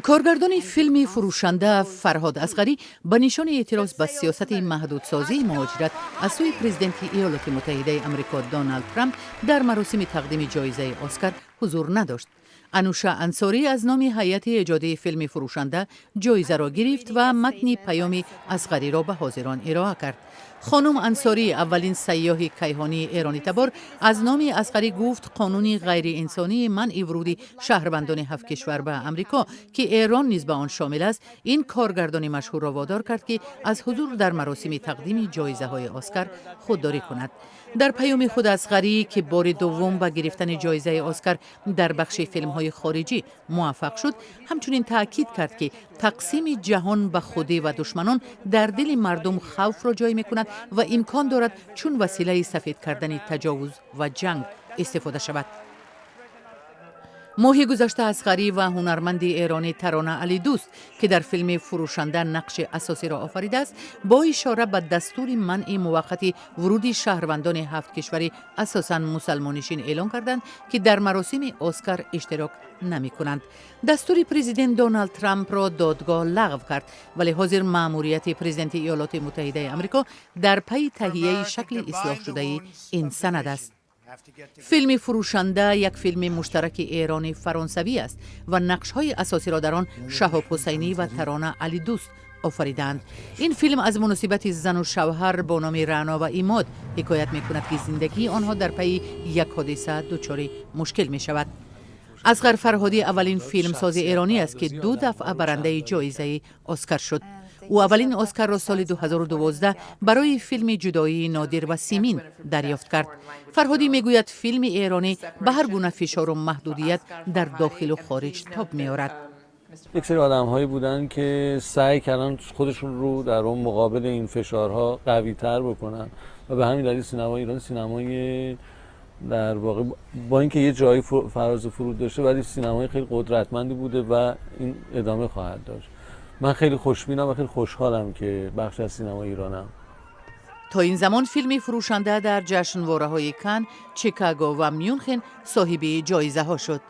Коргардони филми «Фурӯшанда» Фарҳод Асғарӣ ба нишони эътироз ба сиёсати маҳдудсозии муҳоҷират аз сӯи президенти Иёлоти Муттаҳидаи Амрико Доналд Трамп дар маросими тақдими ҷоизаи Оскар ҳузур надошт. Ануша Ансорӣ аз номи ҳайати эҷодии филми «Фурӯшанда» ҷоизаро гирифт ва матни паёми Асғариро ба ҳозирон ироа кард. Хонум Ансорӣ, аввалин сайёҳи кайҳонии эронитабор, аз номи Асғарӣ гуфт, қонуни ғайриинсонии манъи вуруди шаҳрвандони ҳафт кишвар ба Амрико, ки Эрон низ ба он шомил аст, ин коргардони машҳурро водор кард, ки аз ҳузур дар маросими тақдими ҷоизаҳои Оскар худдорӣ кунад. Дар паёми худ Асғарӣ, ки бори дуввум ба гирифтани ҷоизаи Оскар дар бахши филмҳои хориҷӣ муваффақ шуд, ҳамчунин таъкид кард, ки тақсими ҷаҳон ба худӣ ва душманон дар дили мардум хавфро ҷой мекунад ва имкон дорад чун василаи сафед кардани таҷовуз ва ҷанг истифода шавад. Моҳи гузашта Асғарӣ ва ҳунарманди эронӣ Тарона Алидӯст, ки дар филми «Фурӯшанда» нақши асосиро офаридааст, бо ишора ба дастури манъи муваққати вуруди шаҳрвандони ҳафт кишвари асосан мусалмоннишин эълон карданд, ки дар маросими Оскар иштирок намекунанд. Дастури президент Доналд Трампро додгоҳ лағв кард, вале ҳозир маъмурияти президенти Иёлоти Муттаҳидаи Амрико дар пайи таҳияи шакли ислоҳшудаи ин санад аст. Филми «Фурӯшанда» як филми муштараки эронӣ фаронсавӣ аст ва нақшҳои асосиро дар он Шаҳоб Ҳусайнӣ ва Тарона Алидӯст офаридаанд. Ин филм аз муносибати зану шавҳар бо номи Раъно ва Имод ҳикоят мекунад, ки зиндагии онҳо дар пайи як ҳодиса дучори мушкил мешавад. Асғар Фарҳодӣ аввалин филмсози эронӣ аст, ки ду дафъа барандаи ҷоизаи Оскар шуд. Ӯ аввалин Оскарро соли 2012 барои филми «Ҷудоии Нодир ва Симин» дарёфт кард. Фарҳодӣ мегӯяд, филми эронӣ ба ҳар гуна фишору маҳдудият дар дохилу хориҷ тоб меорад. یک سری آدم هایی بودن که سعی کردن خودشون رو در اون مقابل این فشارها قوی تر بکنن و به همین دلیل سینمای ایران سینمای در واقع با اینکه یه جایی فراز و فرود داشته، ولی سینمای خیلی قدرتمندی بوده و این ادامه خواهد داشت. من خیلی خوشبینم و خیلی خوشحالم که بخش از سینمای ایرانم. То ин замон филми «Фурӯшанда» дар ҷашнвораҳои Кан, Чикаго ва Мюнхен соҳиби ҷоизаҳо шуд.